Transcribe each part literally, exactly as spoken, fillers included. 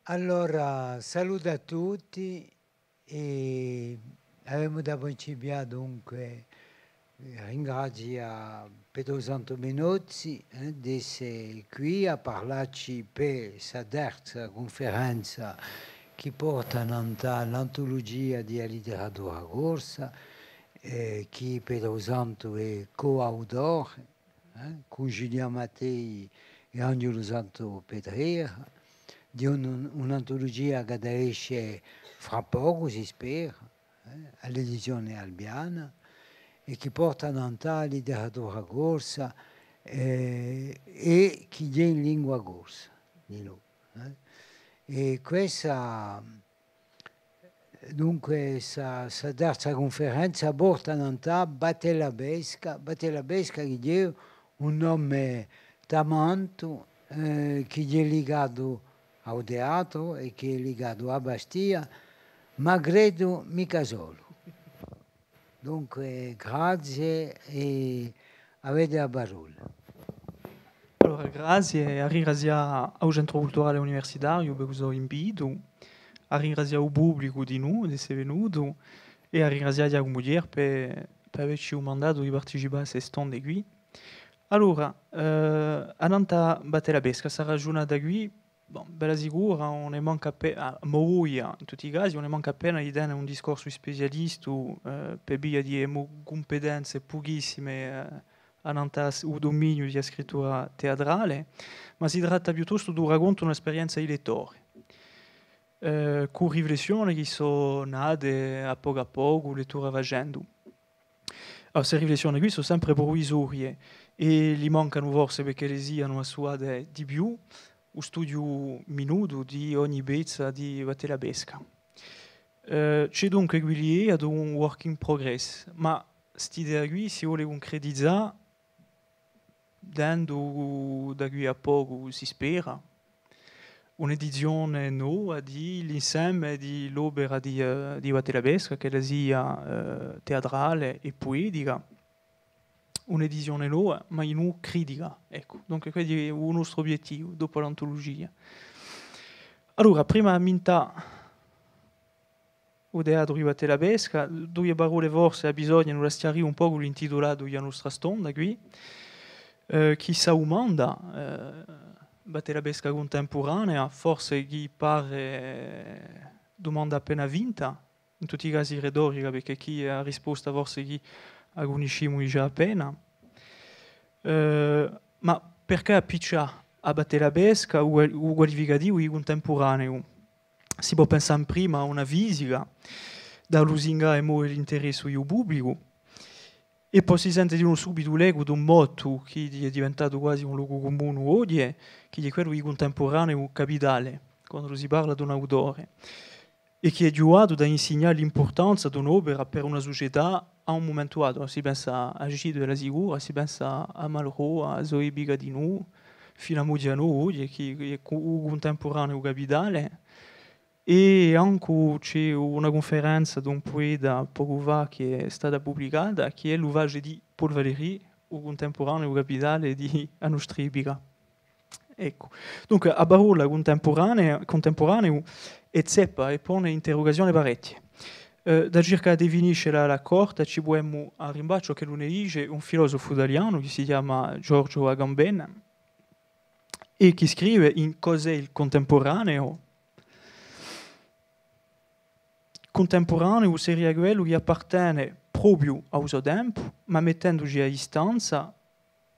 Allora, salutu à tutti è avemu da principià dunque, eh, ringrazià à Petru Santu Menozzi, eh, d'esse quì à parlà ci per sta terza cunferenza chì porta nant'à l'antulugia di a literatura corsa, eh, chì Petru Santu hè coautore, eh, cù Ghjulianu Mattei è Anghjulu Santu Petrera, di un, un'antulugia chì hà da esce fra pocu, si spera, eh, à l'edizione Albiana, è chì porta nant'à a literatura corsa, eh, è chì hè in lingua corsa, di noi, eh. È quessa Dunque, sta, sta terza cunferenza porta nant'à Batte la Pesca, Batte la Pesca chì hè un nome tamantu, eh, chì hè ligatu à u teatru è chì hè ligatu à Bastia, ma credu micca solu. Dunque, grazie è avete a parolla. Allora, grazie, à ringrazià à u Centru Culturale Universitariu per u so invitu, à ringrazià u publicu dinù d'esse venutu è à ringrazià Ghjacumu Thiers per, per avecci dumandatu di participà à ste stonde quì. Allora, eh, annant'à Batte la Pesca, sta ghjurnata quì, bon, bella sicura, ùn hè mancu appe-, à mo voglia, in tutti i casi, ùn hè mancu appena di tene un discorsu di specialistu, eh, per via di e mo cumpetenze puchissime, eh, annant'à s-, u duminiu di a scrittura teatrale, ma si tratta piuttostu d'un racontu, un'esperienza di lettore, eh, cù riflessione chì sò nate à pocu à pocu, lettura facendu. Allora, ste riflessione quì sò sempre pruvisorie è li mancanu forse perchè li sianu assuate di più, u studiu minutu di ogni pezza di Batte la Pesca. Eh, ci hè dunque quì l'idea d'un work in progress, ma st'idea quì si vole cuncretizà dendu da quì à pocu, si spera, un'edizione nova di l'inseme di l'opera di, eh, di Batte la Pesca, ch'ella sia, eh, teatrale è puetica, un'edizione nova, ma dinù critica, eccu. Dunque, quessu hè u nostru obiettivu, dopu l'antulugia. Allora, prima d'ammentà u teatru di Batte la Pesca, duie parolle forse abbisognanu da schjarì un pocu l'intitulatu di a nostra stonda quì, eh, chì s'addumanda, eh, Batte la Pesca cuntempuranea, forse chì pare dumanda appena finta, in tutti i casi retorica, perchè quì a risposta forse chì a cunniscimu digià appena. Eh, ma perchè appiccià à Batte la Pesca u, u qualificativu di cuntempuraneu? Si pò pensà in prima à una fisica, da lusingà è move l'interessu di u publicu, è po si sente dinù subitu l'ecu d'un mottu chì hè diventatu guasi un locu cumunu oghje, chì hè quellu di cuntempuraneu capitale, quandu si parla d'un autore, è chì hè ghjuvatu da insignà l'impurtanza d'un'opera per una sucetà à un mumentu datu. Si pensa à Gide, bella sicura, si pensa à Malraux, à Zoé Bigadinou, Filammu Diano oghje, chì, chì hè cu-, u cuntempuraneu capitale, è ancu ci hè una cunferenza d'un pueta pocu fà chì hè stata publicata, chì hè l'ouvrage di Paul Valéry, u cuntempuraneu capitale di a nostra epica. Eccu. Dunque, a parolla cuntempuranea, cuntempuraneu, hè zeppa è pone interrugazione parechje. Eh, da circà à definiscela à la corta, ci pudemu arrimbà à ciò ch'ellu ne dice un filosofu talianu chì si chjama Giorgio Agamben, è chì scrive in Cos'è il contemporaneo? Cuntempuraneu seria quellu chì appartene propiu à u so tempu, ma mettenduci à distanza,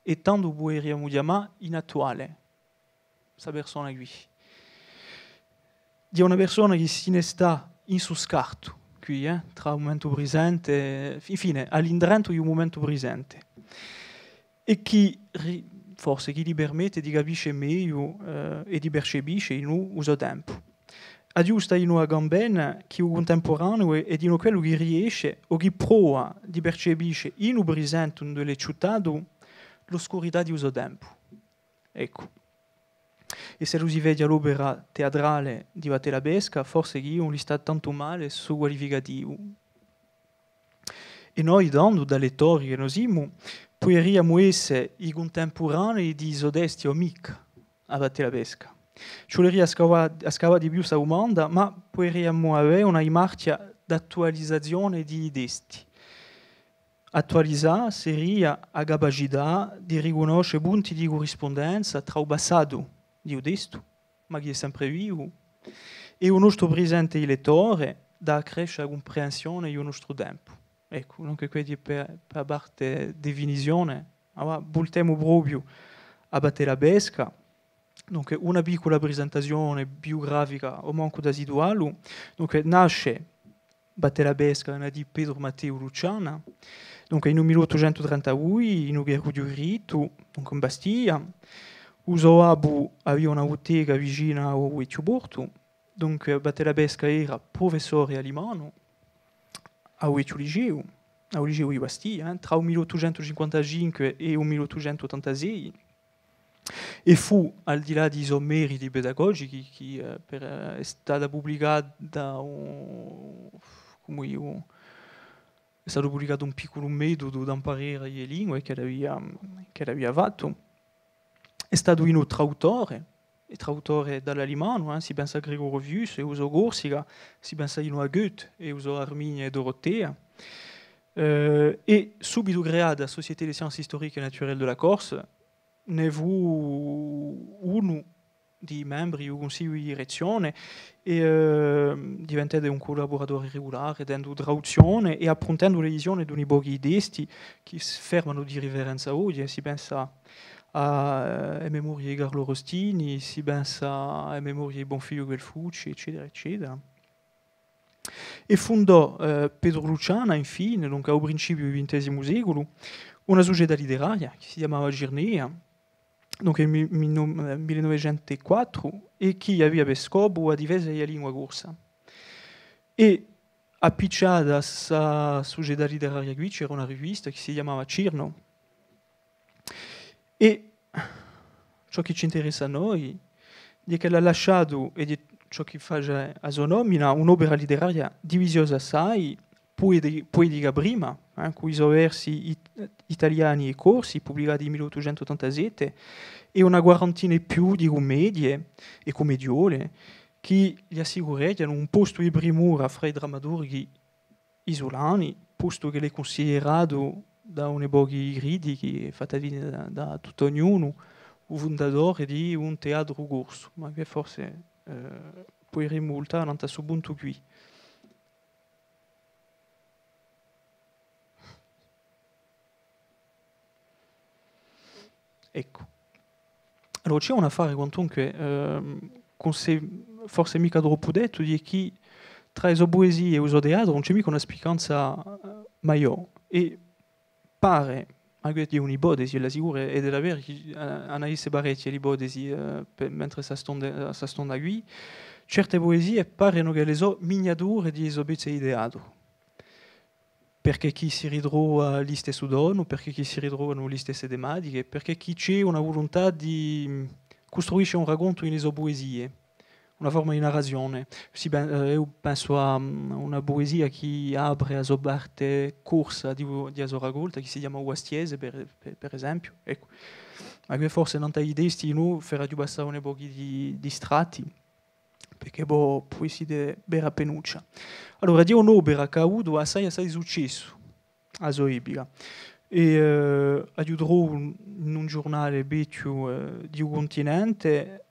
è tandu puderiamu chjamà inattuale sta persona quì. Di una persona chì si ne stà in su scartu, quì, eh, trà u mumentu prisente, infine, à l'indrentu di u mumentu prisente, è chì ri-, forse, chì li permette di capisce megliu, eh, è di percepisce dinù u so tempu. Aghjusta dinù Agamben chì u cuntempuraneu hè, hè dinù quellu chì riesce o chì prova di percepisce in u prisente induve l'hè ciuttatu l'oscurità di u so tempu. Eccu. È s'ellu si vede à l'opera teatrale di Batte la Pesca, forse chì ùn li stà tantu male stu qualificativu. È noi, tandu, da lettori chì no simu, puderiamu esse i cuntempuranei di i so testi o micca, à Batte la Pesca. Ci vuleria à scavà, à scavà di più sta dumanda, ma puderiamu avè una dimarchja d'attualizazione di i testi. Attualizà seria a capacità di ricunnosce punti di currispundenza trà u passatu di u testu, ma chì hè sempre vivu, è u nostru presente di lettore, da accresce a cumprensione di u nostru tempu. Eccu, dunque, quessa hè per, per a parte definizione. Allora, vultemu propiu à Vattelapesca. Dunque, una piccula presentazione biografica, omancu da situallu. Dunque, nasce Vattelapesca, nati Petru Matteu Luciana, dunque, in u mille ottucentu trentadui, in u Carru di u Rittu, dunque in Bastia. U so babbu avia una butteca vicina à u Vechju Portu, dunque, Vattelapesca era prufessore d'alimandu à u Vechju Liceu, à u Liceu di Bastia, eh, trà u mille ottucentu cinquantacinque è u mille ottucentu ottantasei. È fù, al di là di i so meriti pedagogichi, chì, eh, per, eh, hè stata publicata un, cumu dì, hè statu publicatu un picculu metudu d'amparera di e lingue ch'ellu avia, ch'ellu avia fattu. Hè statu dinù traduttore, è traduttore da l'alimandu, eh, si pensa à Gregorio Vius è u so Corsica, si pensa dinù à Goethe è u so Arminia è Dorotea. Eh, è subitu creata a Société des sciences historiques et naturelles de la Corse, ne fù unu di i membri di u cunsigliu di direzzione è, eh, diventete un cullaburatore regulare, dendu traduzzione è appruntendu l'edizione d'uni pochi di testi chì s-, fermanu di riferenza oghje, eh, si pensa à, eh, e memorie di Carlo Rostini, si pensa à e memorie di Bonfiglio Guelfucci, eccetera, eccetera. È fundò, eh, Petru Luciana, infine, dunque à u principiu di u vintesimu seculu, una sucetà literaria chì si chjamava Cirnea, dunque in mi-, mi-, eh, mille novecentu quattru, è chì avia per scopu a difesa di a lingua corsa. È appicciata à sta sucetà literaria quì c'era una rivista chì si chjamava Cirno. È ciò chì ci interessa à noi hè ch'ellu hà lasciatu, è hè ciò chì face a so nomina, un'opera literaria divisiosa assai, pueti-, puetica prima, eh, cù i so versi it-, italiani è corsi, publicati in mille ottucentu ottantasette, è una quarantina è più di cummedie è cummediole, chì li assicureghjanu un postu di primura fra i drammaturghi isulani, postu ch'ellu hè cunsideratu da uni pochi critichi, è fatta fine da, da tuttu ognunu, u fundatore di un teatru corsu, ma chì forse, eh, puderemu vultà nant'à stu puntu quì. Eccu. Allora, ci hè un affare, quantunque, ehm, ch'ùn s'hè forse micca troppu dettu, hè chì trà e so puesie è u so teatru ùn ci hè micca una spiccanza, eh, maiò. È pare, ma questa hè un'ipotesi, hè la sicura, è hè da vede chì, eh, anu à esse parechje l'ipotesi, eh, per, mentre sta stonda, sta stonda quì, certe puesie parenu ch'elle sò miniature di e so pezze di teatru. Perchè chì si ritrova listessu tonu, perchè chì si ritrovanu listesse tematiche, perchè chì ci hè una vuluntà di, mm, custruisce un racontu in e so puesie, una forma di narrazione. Si pen-, eh, eiu pensu à, mm, una puesia chì apre a so parte corsa di u-, di a so racolta, chì si chjama U Bastiese, per, per, per esempiu. Eccu. Ma chì forse nant'à i testi, nò, feraghju passà un pocu di, di stratti, perchè po, po esse vera appinuccia. Allora, hè un'opera chì hà avutu assai, assai successu à a so epica. È, eh, aghju trovu in un ghjurnale vechju, eh, di u cuntinente,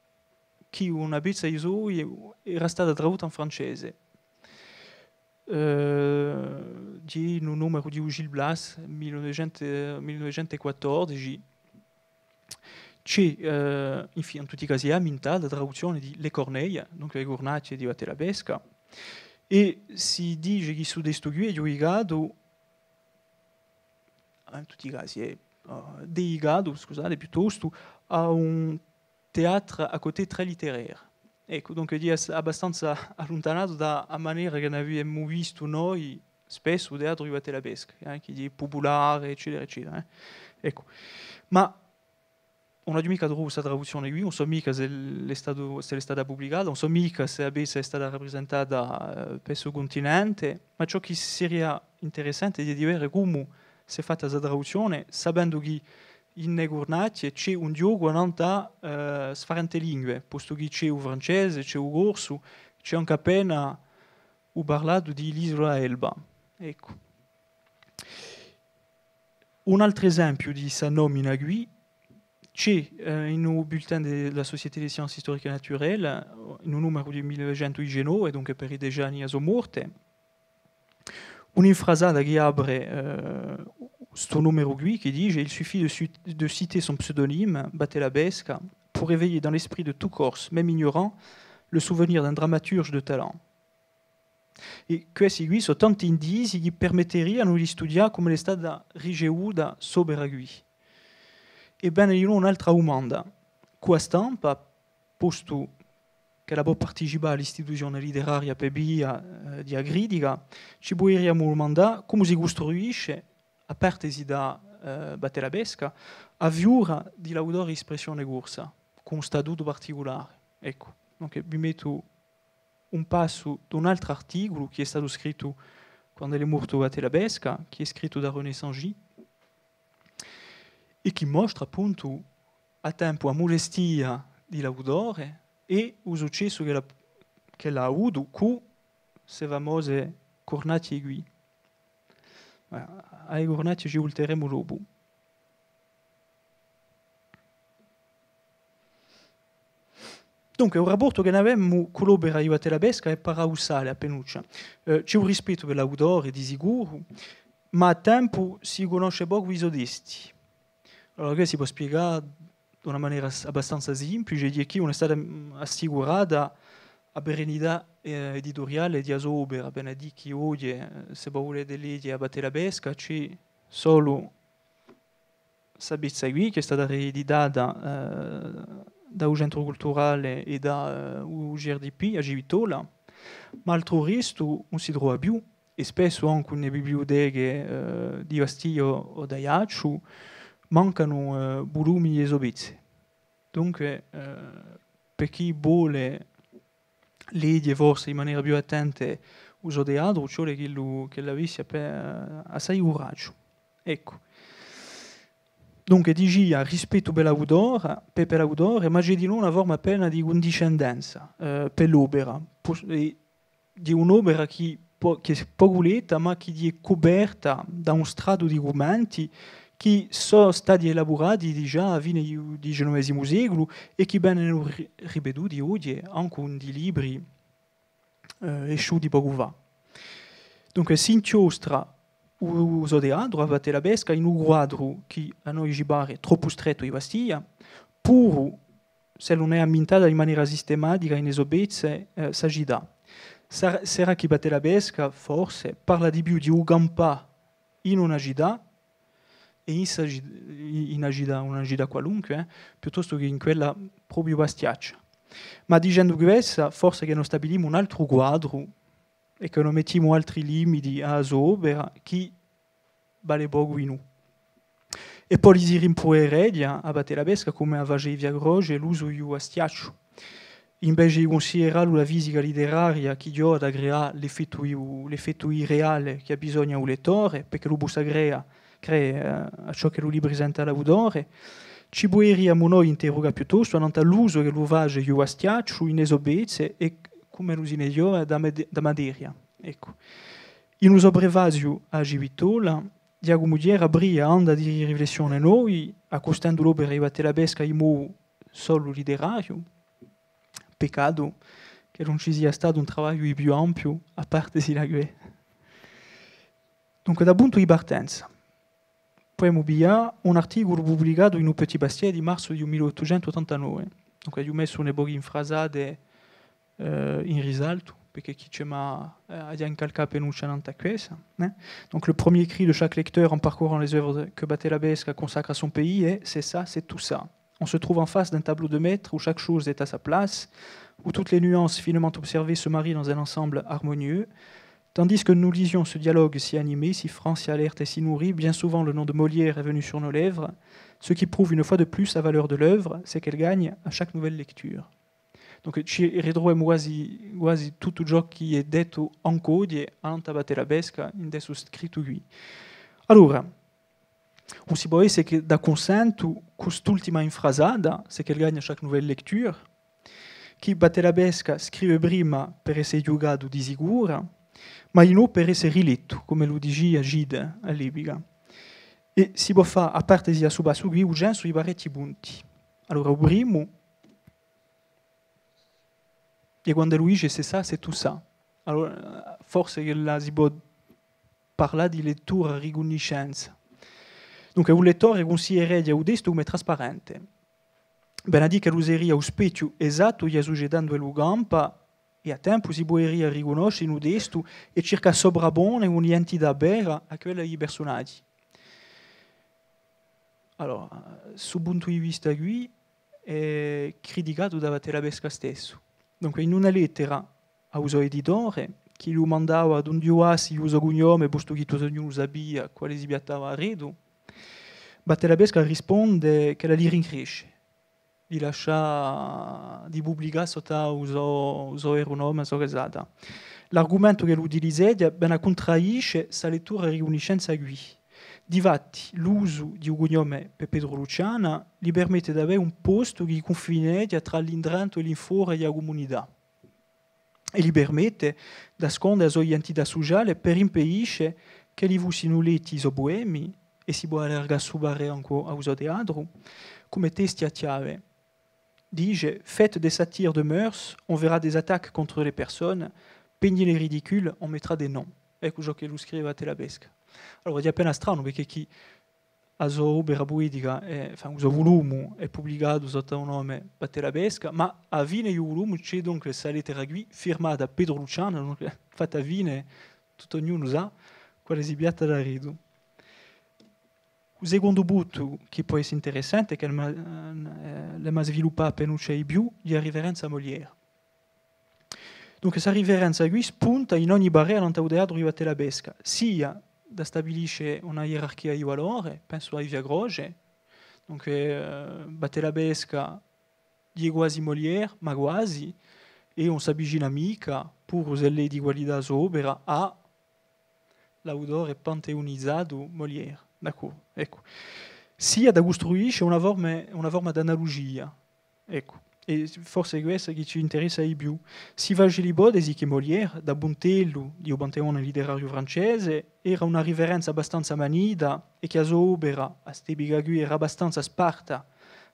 chì una pezza di soi era stata tradutta in francese. Eh, hè in un numeru di u Gil Blas, mille novecentu, mille novecentu è quattordeci, ci hè, eh, infine, in tutti i casi, hè ammintata a traduzzione di Le Corneille, dunque e Curnacce di Vattelapesca, è si dice chì stu testu quì hè ghjudicatu, in tutti i casi, hè, eh, dedicatu, scusate, piuttostu, à un théâtre à côté très littéraire. Eccu, dunque, hè ass-, abbastanza alluntanatu da a manera chì n'aviamu vistu noi spessu u teatru di Vattelapesca, eh, chì hè pupulare, eccetera, eccetera, eh. Eccu. Ma ùn aghju micca trovu sta traduzzione quì, ùn sò micca s'ella hè statu-, s'ella hè stata publicata, ùn sò micca s'è a pezza hè stata raprisentata, eh, per stu cuntinente, ma ciò chì seria interessante hè di vede cumu s'hè fatta sta traduzzione, sapendu chì in e Curnachje ci hè un ghjocu annant'à, eh, sfarente lingue, postu chì ci hè u francese, ci hè u corsu, ci hè ancu appena u parlatu di l'isula Elba. Eccu. Un altru esempiu di sta nomina quì, ci hè, eh, in u bulletin di, di a Société des sciences historiques et naturelles, in u numeru di mille novecentu diciannove, dunque per i dece anni di a so morte, un'infrasata chì apre, eh, stu numeru quì, chì dice: Il suffit de, su- de citer son pseudonyme, Vattelapesca, pour réveiller dans l'esprit de tout Corse, même ignorant, le souvenir d'un dramaturge de talent. È quessi quì sò tanti indizii chì permetterianu di studià cumu hè stata ricevuta st'opera quì. È bè, eiu aghju un'altra dumanda. Cù a stampa, postu ch'ella pò participà à l'istituzione literaria per via, eh, di a critica, ci puderiamu dumandà cumu si custruisce, à partesi da, eh, Vattelapesca, a fiura di l'autore d'espressione corsa, cù un statutu particulare. Eccu, dunque, vi mettu un passu d'un altru articulu chì hè statu scrittu quand'ellu hè mortu Vattelapesca, chì hè scrittu da René Saint-Gilles, è chì mostra appuntu à tempu a mudestia di l'autore è u successu ch'ellu hà, ch'ellu hà avutu cù ste famose Curnachje quì. Ma à e Curnachje ci vulteremu dopu. Dunque, u raportu chì n'avemu cù l'opera di Vattelapesca hè paradussale, appinuccia. Eh, ci hè u rispettu per l'autore, di sicuru, ma à tempu si cunnosce pocu i so testi. Allora, questu si pò spiegà d'una manera s-, abbastanza simplice, hè chì ùn hè stata, mm, assicurata a perennità, eh, edituriale di a so opera, vene à dì chì oghje, eh, s'è vo vulete leghje à Vattelapesca, ci hè solu sta pezza quì, chì hè stata rieditata, eh, da u Centru Culturale è da, eh, u C R D P à Civittola, ma à tuttu u restu ùn si trova più, è spessu ancu in e bibliuteche, eh, di Bastia o d'Aiacciu mancanu, eh, vulumi di e so pezze. Dunque, eh, per chì vole leghje forse in manera più attenta u so teatru, ci vole ch'ellu, ch'ellu avissi appe-, assai curaghju. Eccu. Dunque, dicia, rispettu per l'autore, per, per l'autore, ma ci hè dinù una forma appena di cundiscendenza, eh, per l'opera. Pus-, è di un'opera chì po-, chì hè pocu letta, ma chì hè cuperta da un stratu di dumandi chì sò stati elaburati digià à a fine di u diciannovesimu seculu è chì venenu ri-, ripetuti oghje ancu in di libri, eh, esciuti pocu fà. Dunque, s'inchjostra u, u so teatru, à Vattelapesca, in un quadru chì à noi ci pare troppu strettu di Bastia, puru s'ellu ùn hè ammintata in manera sistematica in e so pezze, eh, sta cità. Sar-, sarà chì Vattelapesca, forse, parla di più di u campà in una cità, è in sta ci-, in una cità, una cità qualunque, eh, piuttostu chè in quella propiu bastiaccia. Ma dicendu quessa, forse chì no stabilimu un altru quadru è chì no mettimu altri limiti à a so opera, chì vale pocu dinù. È po li si rimpudereghja à Vattelapesca, cum'è a face Yvia-Croce, l'usu di u bastiacciu. Invece di cunsiderà la fisica literaria chì ghjova da creà l'effettu, l'effettu irreale chì abbisogna u lettore, perchè lu possa crea-, crede, eh, à ciò ch'ellu li prisenta l'autore, ci puderiamu noi interrugà piuttostu annant'à l'usu ch'ellu face di u bastiacciu in e so pezze è cum'ellu si ne ghjova da mate-, da materia. Eccu. In u so prefaziu à Civittola, Ghjacumu Thiers apria anda di riflessione novi, accustendu l'opera di Vattelapesca in modu solu literariu. Peccatu chì ùn ci sia statu un travagliu di più ampiu, à partesi da què. Dunque, da puntu di partenza, pudemu piglià un articulu publicatu in u Petit Bastia di marzu di u mille ottucentu ottantanove. Dunque, aghju messu un pocu d'infrasate, eh, in risaltu, perchè chì ci hè, ma, eh, aghju incalcatu appena annant'à quessa, eh. Donc, le premier cri de chaque lecteur en parcourant les œuvres que Vattelapesca consacre à son pays est : c'est ça, c'est tout ça. On se trouve en face d'un tableau de maître où chaque chose est à sa place, où toutes les nuances finement observées se marient dans un ensemble harmonieux. Tandis que nous lisions ce dialogue si animé, si franc, si alerte et si nourri, bien souvent le nom de Molière est venu sur nos lèvres, ce qui prouve une fois de plus la valeur de l'œuvre, c'est qu'elle gagne à chaque nouvelle lecture. Donc, ci ritruvemu guasi, guasi tuttu ciò chì hè dettu ancu oghje annant'à Vattelapesca in stu scrittu quì. Allora, Ùn si pò esse chè d'accunsentu cù st'ultima infrasata, c'est qu'elle gagne à chaque nouvelle lecture, chì Vattelapesca scrive prima per esse ghjucatu di sicura, ma dinò per esse rilettu, cum'ellu dicia Gide à l'epica. È si pò fà, à partesi da stu passu quì, u censu di parechji punti. Allora, u primu, hè quand'ellu dice: c'est ça, c'est tout ça. Allora, forse chì ella si pò parlà di lettura ricunniscenza. Dunque, u lettore cunsidereghja u testu cum'è trasparente. Vene à dì ch'ellu seria u spechju esattu di a sucetà induve ellu campa, è à tempu si puderia ricunnosce in u testu è circà à sovrapone un'identità vera à quella di i persunaghji. Allora, stu puntu di vista quì hè criticatu da Vattelapesca stessu. Dunque, in una lettera à u so editore, chì li dumandava d'undi levassi u so cugnome, postu chì tuttu ognunu sapia quale si piattava daretu, Vattelapesca risponde ch'ella li rincresce di lascià, di publicà sottu à u so, u so veru nome, a so casata. L'argumentu ch'ellu utilizeghja vene à cuntradisce sta lettura ricunniscenza quì. Difatti, l'usu di u cugnome per Petru Luciana li permette d'avè un postu chì cunfineghja trà l'indrentu è l'infora di a cumunità. È li permette d'asconde a so identità suciale per impedisce ch'elli fussinu letti i so puemi, è si pò allargà stu parè ancu à u so teatru, cum'è testi à chjave. Dice: faites des satires de mœurs, on verra des attaques contre les personnes, peignez les ridicules, on mettra des noms. Eccu ciò ch'ellu scrive à Vattelapesca. Allora, hè appena stranu, perchè chì a so opera puetica, hè, enfin, u so vulumu hè publicatu sottu à u nome Vattelapesca, ma à a fine di u vulumu ci hè dunque sta lettera quì, firmata Petru Luciana, dunque, fatta à a fine, tuttu ognunu sà quale si piatta daretu. U secondu puntu chì pò esse interessante, chì l'emu, eh, l'emu sviluppatu appinuccia di più, hè a riferenza à Molière. Dunque, sta riferenza quì spunta in ogni parè nant'à u teatru di Vattelapesca, sia da stabilisce una ierarchia di valore, pensu à Yvia Croce, dunque, eh, Vattelapesca hè quasi Molière, ma quasi, è ùn s'avvicina micca, puru s'ellu hè di qualità a so opera, à l'autore panteunizatu Molière, d'accordu, eccu. Sia da custruisce una forma, una forma d'analugia, eccu. È forse hè quessa chì ci interessa di più. Si face l'ipotesi chì Molière, da puntellu di u panteone litterariu francese, era una riferenza abbastanza manita è chì a so opera, à st'epica quì, era abbastanza sparta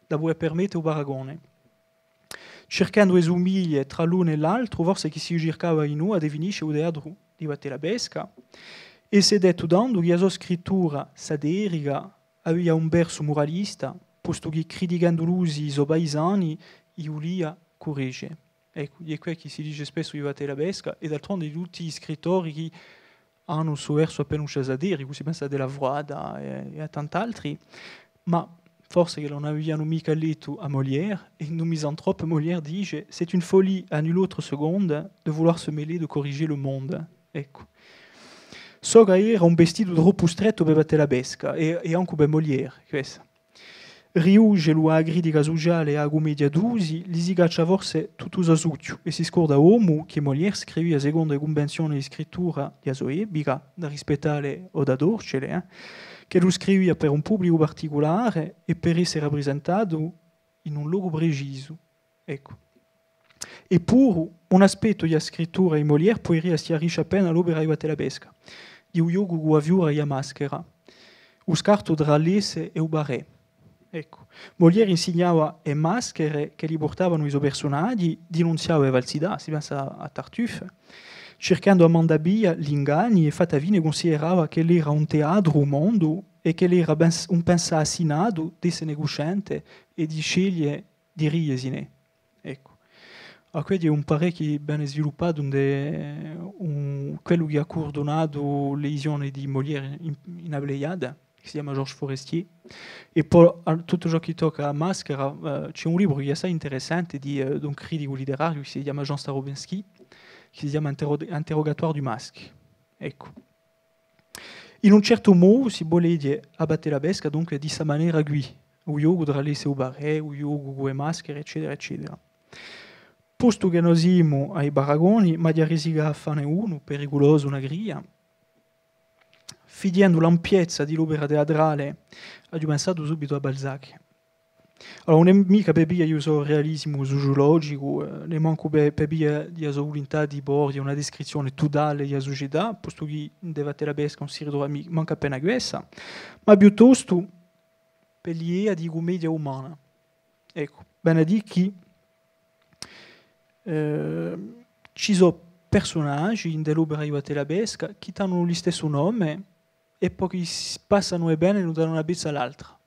da pudè permette u paragone. Circhendu e sumiglie trà l'unu è l'altru, forse chì si circava dinù à definisce u teatru di Vattelapesca, è s'hè dettu tandu chì a so scrittura satirica avia un versu muralista, postu chì critichendu l'usi di i so paisani, i vulia curregge. Eccu, hè què chì si dice spessu di Vattelapesca, è d'altronde di tutti i scrittori chì anu stu versu appinuccia satiricu, si pensa à Della Foata è, è à tant'altri, ma forse chì ùn avianu micca lettu à Molière, è in u Misantrope Molière dice: c'est une folie à nulle autre seconde de vouloir se mêler de corriger le monde. Eccu. Sò chì era un vestitu troppu strettu per Vattelapesca, è, è ancu per Molière, quessa. Riducelu à a critica suciale è à a cumedia d'usi, li si caccia forse tuttu u so suchju, è si scorda omu chì Molière scrivia secondu e cunvenzione di scrittura di a so epica, da rispettà o da torce, eh, ch'ellu scrivia per un publicu particulare è per esse raprisentatu in un locu precisu. Eccu. È puru, un aspettu di a scrittura di Molière puderia schjarisce appena l'opera di Vattelapesca, di u ghjocu cù a fiura di a maschera, u scartu trà l'esse è u parè. Eccu. Molière insignava e maschere chì li purtavanu i so persunaghji, dinunziava e falsità, si pensa à Tartuffe, circhendu à mandà via l'inganni è fatta fine cunsiderava ch'ellu era un teatru u mondu è ch'ellu era pens-, un pensà assinatu d'essene cuscente è di sceglie di riesine. Eccu. Allora, quessu hè un parè chì vene sviluppatu ind'è un, quellu chì hà cuurdinatu l'edizione di Molière in, in a Pléiade, chì si chjama Georges Forestier. È po, à, tuttu ciò chì tocca à a maschera, eh, ci hè un libru chì hè assai interessante di, eh, d'un criticu litterariu chì si chjama Jean Starobinski, chì si chjama Interro-, Interrogatoire du masque. Eccu. In un certu modu si pò leghje à Vattelapesca, dunque, di sta manera quì, u ghjocu trà l'esse è u parè, u ghjocu cù e maschere, eccetera, eccetera. Postu chì no simu à i paragoni, m'aghju à risicà à fanne unu, periculosu, una cria. fighjendu l'ampiezza di l'opera teatrale, aghju pensatu subitu à Balzac. Allora, ùn hè micca per via di u so realisimu suciologicu, eh, nè mancu per, per via di a so vulintà di porghje una discrizzione tutale di a sucetà, postu chì in Vattè la pesca ùn si ritrova mi-, mancu appena quessa, ma piuttostu per l'idea di cummedia umana. Eccu, vene à dì chì, eh, ci sò persunaghji in l'opera di Vattè la pesca chì t'anu listessu nome è po chì s-, passanu è venenu da una pezza à l'altra.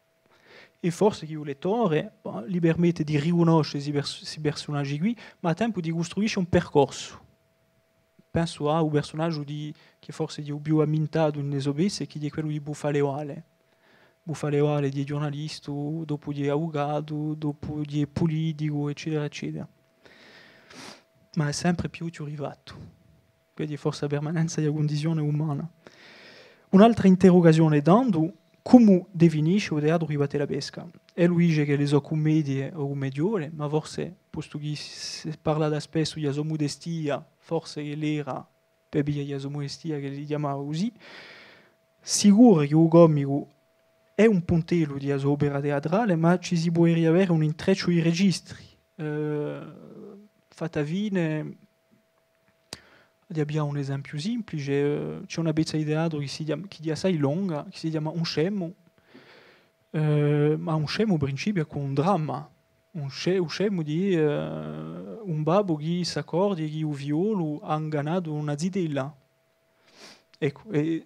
È forse chì u lettore, bon, li permette di ricunnosce sti pers-, sti persunaghji quì, ma à tempu di custruisce un percorsu. Pensu à u persunaghju di, chì forse hè u più ammintatu in e so pezze, chì hè quellu di Buffalevale. Buffalevale hè ghjurnalistu, dopu hè avucatu, dopu hè puliticu, eccetera, eccetera. Ma hè sempre più chjurifattu. Quindi forse a permanenza di a cundizione umana. Un'altra interrugazione tandu, cumu definisce u teatru di Vattè la pesca? Ellu dice chì e so cummedie o cummediole, ma forse, postu chì si, si parla da spessu di a so mudestia, forse ch'ellu era, per via di a so mudestia ch'ellu li chjamava cusì, sicuru chì u comicu hè un puntellu di a so opera teatrale, ma ci si puderia avè un intrecciu di registri. Eh, fatta fine, aghju da piglià un esempiu simplice, eh, ci hè una pezza di teatru chì si chjama, chì hè assai longa, chì si chjama Un scemu, eh, ma Un scemu principia cù un dramma, un sce-, u scemu di, eh, un babbu chì s'accorghje chì u figliolu hà ingannatu una zitella. Eccu, è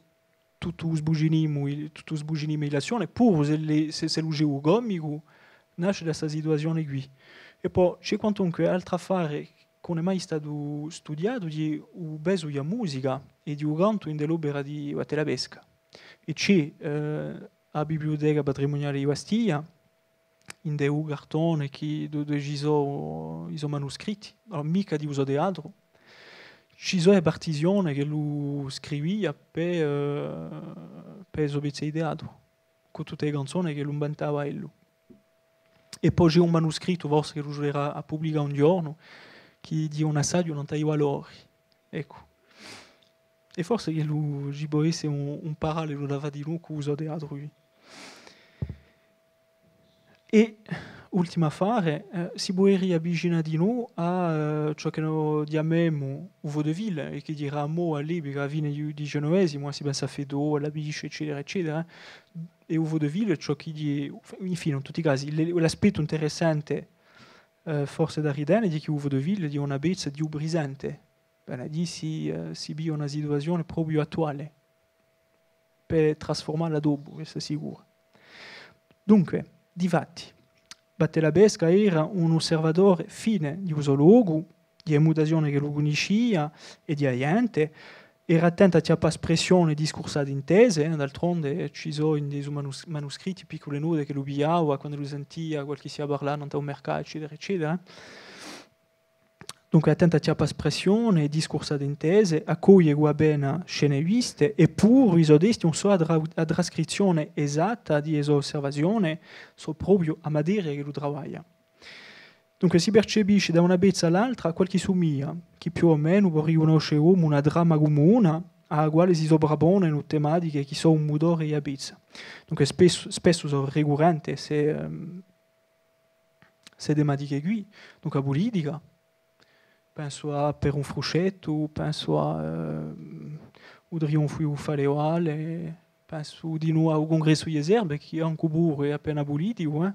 tuttu u sbucinimu, tuttu u sbucinimu di l'azzione, puru s'ellu, s'è, s'ellu ci hè u comicu, nasce da sta situazione quì. È po ci hè quantunque altru affare chì ùn hè mai statu studiatu, di u pesu di a musica è di u cantu in l'opera di Vattè la pesca. È ci hè, eh, a Bibliuteca Patrimuniale di Bastia, in u cartone chì, du-, duve ci sò i so manuscritti, allora, micca di u so teatru, ci sò e partizione ch'ellu scrivia per, eh, per e so pezze di teatru, cù tutte e canzone ch'ellu inventava ellu. È po ci hè un manuscrittu, forse ch'ellu ci era à publicà un ghjornu, chì hè un assaghju nant'à i valori. Eccu. È forse ch'ellu ci pò esse un, un parallelu da fà dinù cù u so teatru quì. È, ultimu affare, eh, si puderia avvicinà dinù à, eh, ciò chì no chjamemu u vaudeville, è chì era à moda à l'epica, à a fine di u diciannovesimu, eh, si pensa à Feydeau, à Labiche, eccetera, eccetera, eh. È u vaudeville, ciò chì hè, infine, in tutti i casi, l-, l'aspettu interessante, eh, forse da ritene, hè chì u vaudeville hè una pezza di u presente, vene à dì si, eh, si piglia una situazione propiu attuale per trasfurmalla dopu, quessa hè sicura. Dunque, difatti, Vattè la pesca era un osservatore fine di u so locu, di e mutazione ch'ellu cunniscia è di a ghjente, era attentu à chjappà spressione discursate intese, eh, d'altronde, eh, ci sò in i so manus-, manuscritti piccule note ch'ellu pigliava quand'ellu sentia qualchissia parlà nant'à un mercatu, eccetera, eccetera, eh. Dunque, attentu à chjappà spressione, discursate intese, à coglie cù appena scene viste, è puru i so testi ùn sò a tra-, a trascrizzione esatta di e so osservazione, sò propiu a materia ch'ellu travaglia. Dunque, si percepisce da una pezza à l'altra qualchì sumiglia, chì più o menu pò ricunnosce cum'è una trama cumuna, à a quale si sovrapponenu tematiche chì sò u mutore di a pezza. Dunque, spessu, spessu sò ricurrente, sse, ehm, sse tematiche quì, dunque a pulitica, pensu à Per un fruscettu, pensu à, eh, u triunfu di u Falevale, pensu dinù à u Cungressu di e Serbe, chì ancu puru hè appena puliticu, eh.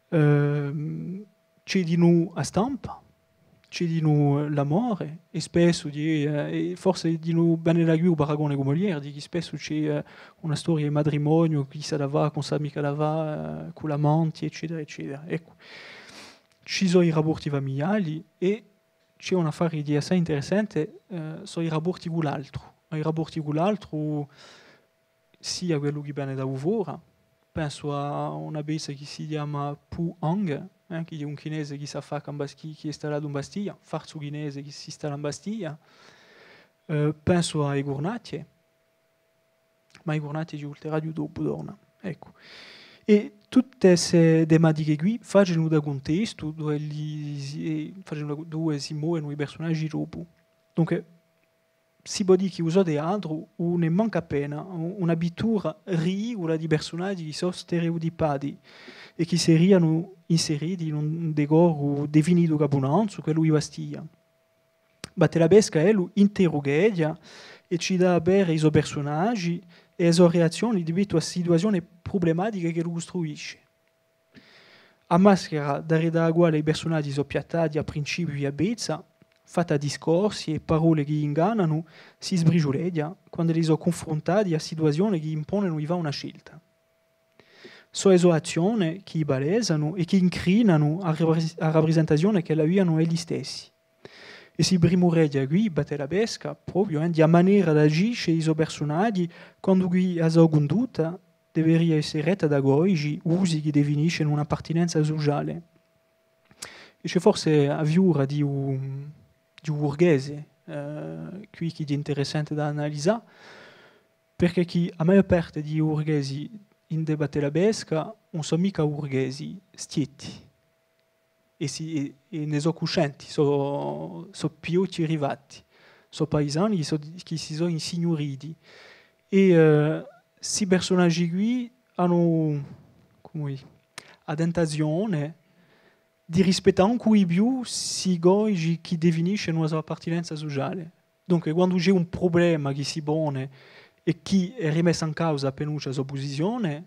Ehm, ci hè dinù a stampa, ci hè dinù l'amore, è spessu, di, eh, è forse dinù vene da quì u paragone cù Molière, di chì spessu ci hè, eh, una storia di matrimoniu, chì s'hà da fà, chì ùn s'hà micca da fà, eh, cù l'amanti, eccetera, eccetera. Eccu. Ci sò i rapporti famigliali è ci hè un affare chì hè assai interessante, eh, sò i rapporti cù l'altru. I rapporti cù l'altru, sia quellu chì vene da u fora, pensu à una pezza chì si chjama Pu Ang, eh, chì hè un chinese chì s'affacca in Bas-, chì, chì hè stallatu in Bastia, falsu chinese chì si stalla in Bastia, eh, pensu à E Curnacchie, ma E Curnacchie ci vulteraghju dopu, torna. Eccu. È tutte sse tematiche quì facenu da cuntestu duve li si, eh, facenu da, duve si movenu i persunaghji dopu. Dunque, si pò dì chì u so teatru ùn hè mancu appena u-, una pittura ridicula di persunaghji chì sò stereotipati è chì serianu inseriti in un decoru definitu capunanzu, quellu di Bastia. Vattelapesca, ellu, interrugheghja è ci dà à vede i so persunaghji è e so reazzioni di pettu à a situazione prublematica ch'ellu custruisce. A maschera daretu à a quale i persunaghji sò piattati à principiu di a pezza, fatta à discorsi è parolle chì ingannanu, si sbrisgiuleghja quand'elli sò cunfruntati à situazione chì imponenu di fà una scelta. Sò e so azzione chì i palesanu è chì incrinanu a rapres-, a raprisentazione ch'elli avianu elli stessi. È si primureghja quì, Vattelapesca, propiu, eh, di a manera d'agisce di i so persunaghji quandu chì a so cundutta deveria esse retta da codici, usi chì definiscenu un'appartinenza suciale. È ci hè forse a fiura di u, di u burghese, eh, quì chì hè interessante da analizà, perchè chì a maiò parte di i burghesi ind'è Vattelapesca ùn sò micca burghesi, stietti. È si, è, è ne sò cuscenti, sò, sò pigliocci rivati, sò paisani chì sò, chì si sò insignuriti. È, eh, sti persunaghji quì anu, cumu dì, a tentazione di rispettà ancu di più sti codici chì definiscenu a so appartinenza suciale. Dunque, quandu ci hè un prublema chì si pone è chì hè rimessa in causa appinuccia a so pusizione,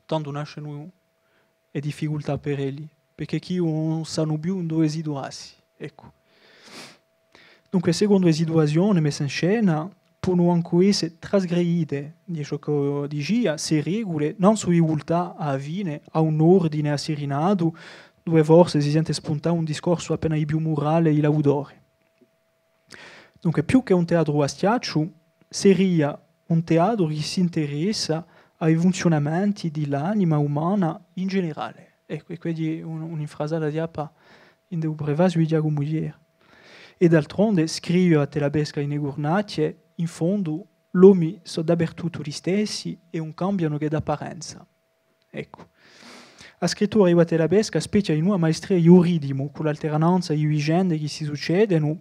tandu nascenu e difficultà per elli, perchè chì ùn sanu più induve situassi. Eccu. Dunque, secondu e situazione messe in scena, ponu ancu esse trasgredite di ciò ch'o dicia, sse regule, nanzu di vultà à a fine à un ordine asserinatu, duve forse si sente spuntà un discorsu appena di più murale è di l'autore. Dunque, più chè un teatru à schiacciu, seria un teatru chì s'interessa à i funziunamenti di l'anima umana in generale. Eccu, è quessa hè un, un'infrasata di Appa in u prefaziu di Ghjacumu Thiers. È d'altronde, scrive Vattelapesca in e Curnacchie, in fondu, l'omi sò dapertuttu listessi è ùn cambianu chè d'apparenza. Eccu. A scrittura di Vattelapesca spechja dinù a maestria di u ritimu, cù l'alternanza di vicende chì si succedenu,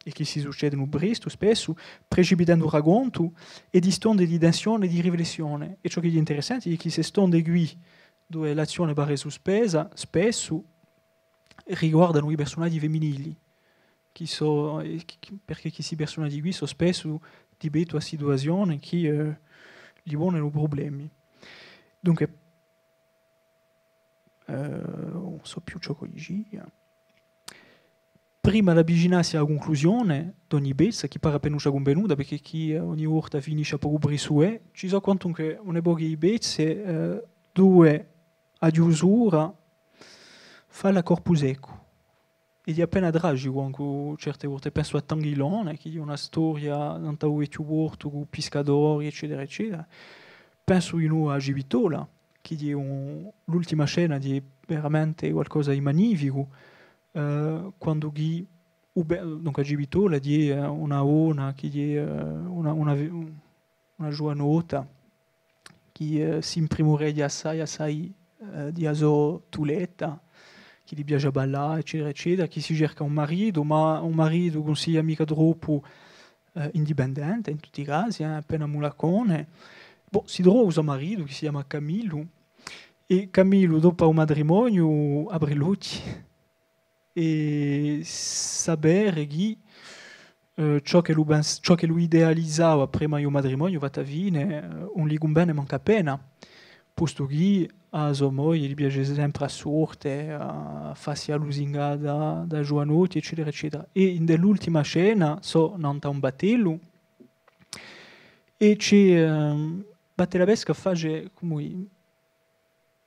è chì si succedenu prestu, spessu, precipitendu u racontu, è di stonde di tensione è di riflessione. È ciò chì hè interessante hè chì sse stonde quì, duve l'azzione pare suspesa, spessu, riguardanu i persunaghji feminili, chì sò, eh, chì, chì, perchè chì sti persunaghji quì sò spessu di pettu à situazione chì, eh, li ponenu prublemi. Dunque, eh, ùn sò più ciò ch'o dicia. Prima d'avvicinassi à a cunclusione d'ogni pezza, chì pare appinuccia cunvenuta, perchè chì, eh, ogni volta finisce à pocu pressu, eh, ci sò quantunque une poche di pezze, eh, duve a chjusura falla à corpu seccu. È hè appena tragicu ancu certe volte. Pensu à Tanghilone, chì hè una storia nant'à u vechju portu cù piscadori, eccetera, eccetera. Pensu dinù à a Civittola, chì hè un, l'ultima scena hè veramente qualcosa di magnificu, eh, quandu chì u be-, dunque a Civittola hè, eh, una donna, chì hè, eh, una, una, una ghjuvanotta, chì, eh, s'imprimureghja assai, assai, eh, di a so tuletta, chì li piace à ballà, eccetera, eccetera, chì si cerca un maritu, ma un maritu chì ùn sia micca troppu, eh, indipendente, in tutti i casi, eh, appena mulaccone. Bò, si trova u so maritu, chì si chjama Camillu, è Camillu, dopu à u matrimoniu, apre l'ochji è sapere chì, eh, ciò ch'ellu pens-, ciò ch'ellu idealizava prima di u matrimoniu, fatta fine, eh, ùn li cunvene mancu appena, postu chì à a so moglie li piace sempre a sorte, à fassi a lusingà da, da ghjuvanotti, eccetera, eccetera. È in l'ultima scena sò nant'à un battellu, è ci hè, ehm, Vattelapesca face, cumu dì,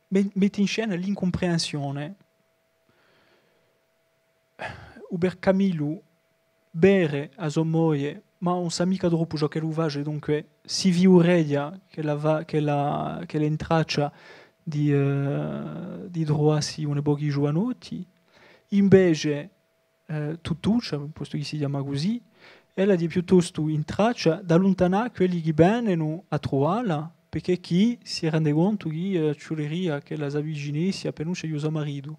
me-, mette in scena l'incumprensione. U per Camillu vede a so moglie, ma ùn sà micca troppu ciò ch'ellu face, dunque si figureghja ch'ella và, ch'ella, ch'ella hè in traccia di, eh, di truvassi une poche di ghjuvanotti. Invece, eh, Tuttuccia, postu chì si chjama cusì, ella hè piuttostu in traccia d'alluntanà quelli chì venenu à truvalla, perchè chì si rende contu chì, eh, ci vuleria ch'ella s'avvicinessi appinuccia di u so maritu.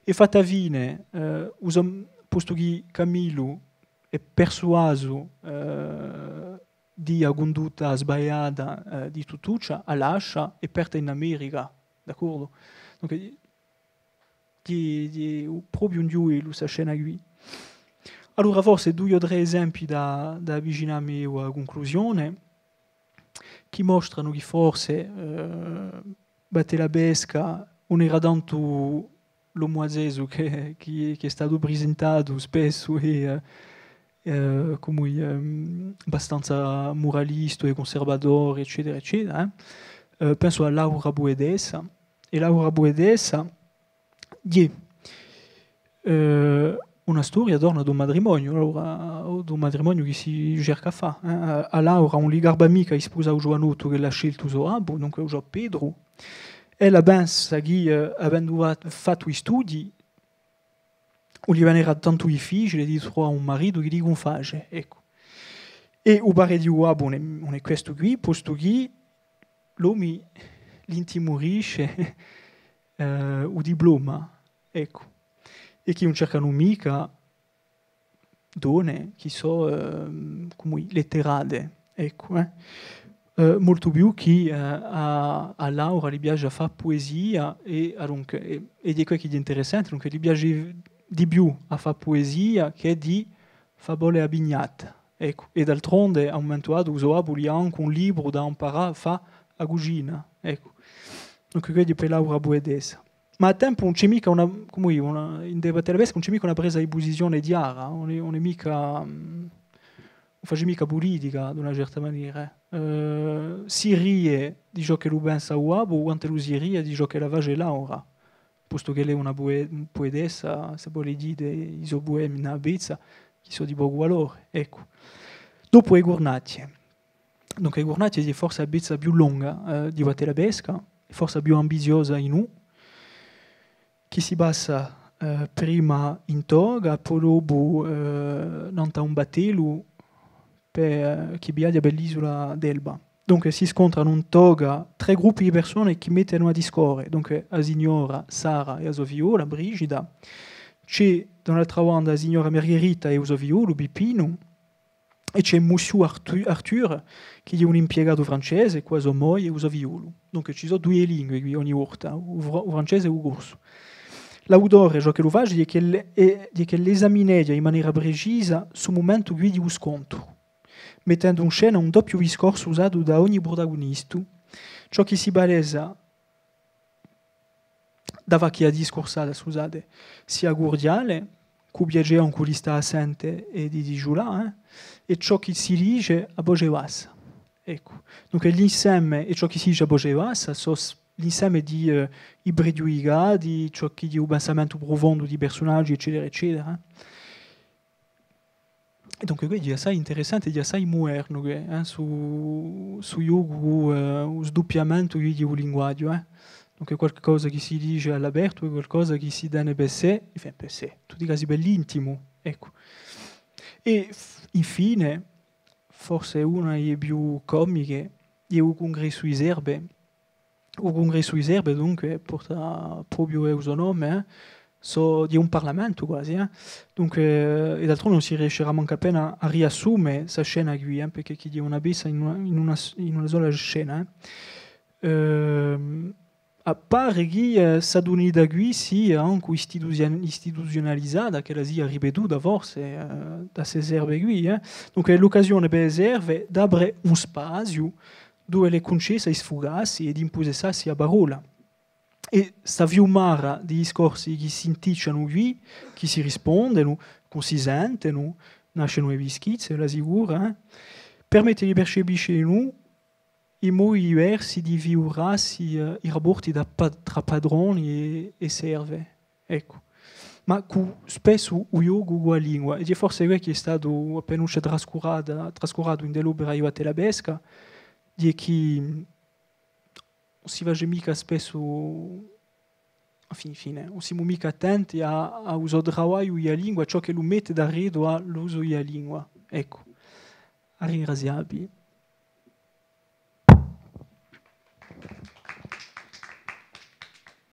È fatta fine, eh, u so, postu chì Camillu hè persuasu, eh, di a cundutta sbagliata, eh, di Tutuccia, a lascia è parte in America, d'accordu? Dunque, di, di, propiu in ghjuvelu sta scena quì. Allora, forse dui o trè esempii da, da avvicinà mi à a cunclusione, chì mostranu chì forse, eh, Vattelapesca ùn era tantu l'omu azesu chì, chì, chì hè statu prisintatu spessu è, eh, eh, cum'è, ehm, abbastanza muralistu è cunservatore, eccetera, eccetera, eh. Eh, pensu à Laura puetessa, è Laura puetessa hè, eh, una storia attornu à un matrimoniu, allora, à un matrimoniu chì si cerca à fà, eh. À Laura ùn li garba micca di spusà u ghjuvanottu ch'ellu hà sceltu u so babbu, dunque u Ghjuvan Petru. Ella pensa chì, eh, avendu fa-, fattu i studii, ùn li venerà tantu difficiule di truvà un maritu chì li cunface, eccu. È u parè di u babbu ùn hè, ùn hè questu quì, postu chì l'omi li intimurisce, eh, u diploma, eccu. È chì ùn cercanu micca donne chì sò, ehm, cum'è, letterate, eccu, eh. Eh, moltu più chì, eh, à, à Laura li piace à fà puesia è, à, dunque, è, è di què chì hè interessante, dunque, li piace di più à fà puesia chè di fà bole a pignata, eccu. È d'altronde, à un mumentu datu, u so babbu li dà ancu un libru da amparà à fà a cucina, eccu. Dunque, què hè per Laura puetessa. Ma à tempu ùn ci hè micca una, cum'è dì, una, ind'è Vattelapesca ùn ci hè micca una presa di pusizione chjara, ùn hè, ùn hè micca, mm, ùn face micca pulitica, d'una certa manera, eh. Eh, si rie di ciò ch'ellu pensa u babbu, quant'ellu si rie di ciò ch'ella face Laura, postu ch'ella hè una pue-, puetessa, s'ellu vole dì, i so puemi in a pezza, chì sò di pocu valore, eccu. Dopu e Curnacchie. Dunque, e Curnacchie hè forse a pezza più longa, eh, di Vattelapesca, hè forse a più ambiziosa in u, chì si passa, eh, prima in toga, po dopu, eh, nant'à un battellu, per, eh, chì viaghja per l'isula d'Elba. Dunque, si scontranu in toga trè gruppi di persone chì mettenu à discorre. Dunque, a signora Sara è a so figliola, Brigida. Ci hè, da un'altra banda, a signora Margherita è u so figliolu, Pippinu. È ci hè Monsieur Artu-, Arthur, chì hè un impiegatu francese, cù a so moglie è u so figliolu. Dunque, ci sò duie lingue quì ogni volta, u fra-, u francese è u corsu. L'autore, ciò ch'ellu face, hè ch'ellu, hè, hè ch'ellu esamineghja in manera precisa stu mumentu quì di u scontru, mettendu in scena un doppiu discorsu usatu da ogni prutagunistu, ciò chì si palesa da fà chì a discursata, scusate, sia curdiale, cù piacè ancu di stà à sente è di, di ghjulà, eh, è ciò chì si dice à voce bassa. Eccu. Dunque, l'inseme, è ciò chì si dice à voce bassa, sò s-, l'inseme di, eh, i preghjudicati, ciò chì hè u pensamentu prufondu di i persunaghji, eccetera, eccetera, eh. È dunque, què hè assai interessante, hè assai mudernu, què, eh, stu, stu ghjocu, eh, u sduppiamentu di u linguaghju, eh. Dunque, qualcosa chì si dice à l'apertu è qualcosa chì si tene per sè, enfin, per sè, in tutti i casi per l'intimu, eccu. È f-, infine, forse una di e più comiche, hè u cungressu di Serve, u cungressu di Serve, dunque, porta propiu u so nome, eh. Sò di un parlamentu guasi, eh. Dunque, è d'altronde ùn si riescerà mancu appena à riassume sta scena quì, eh, perchè chì hè una pezza in una, in una s-, in una sola scena, eh. Ehm, à pare chì, eh, sta unità quì sia ancu istituzion-, istituziunalizata, ch'ella sia ripetuta forse, eh, da ste Serve quì, eh. Dunque, hè l'occasione per e Serve d'apre un spaziu duve l'hè cuncessa di sfugassi è d'impussessassi a parolla. È sta fiumara di discorsi chì s'inticcianu quì, chì si rispondenu, chì si sentenu, nascenu e pischizze, a sicura, eh, permette di percepisce in u i modi diversi di figurassi, eh, i rapporti da pa-, trà patroni è, è serve. Eccu. Ma cù spessu u ghjocu cù a lingua, è hè forse què chì hè statu appinuccia trascurata, trascuratu in l'opera di Vattelapesca, hè chì ùn si face micca spessu, enfin, infine, ùn simu micca attenti à, à u so travagliu di a lingua, ciò ch'ellu mette daretu à l'usu di a lingua. Eccu. À ringrazià vi.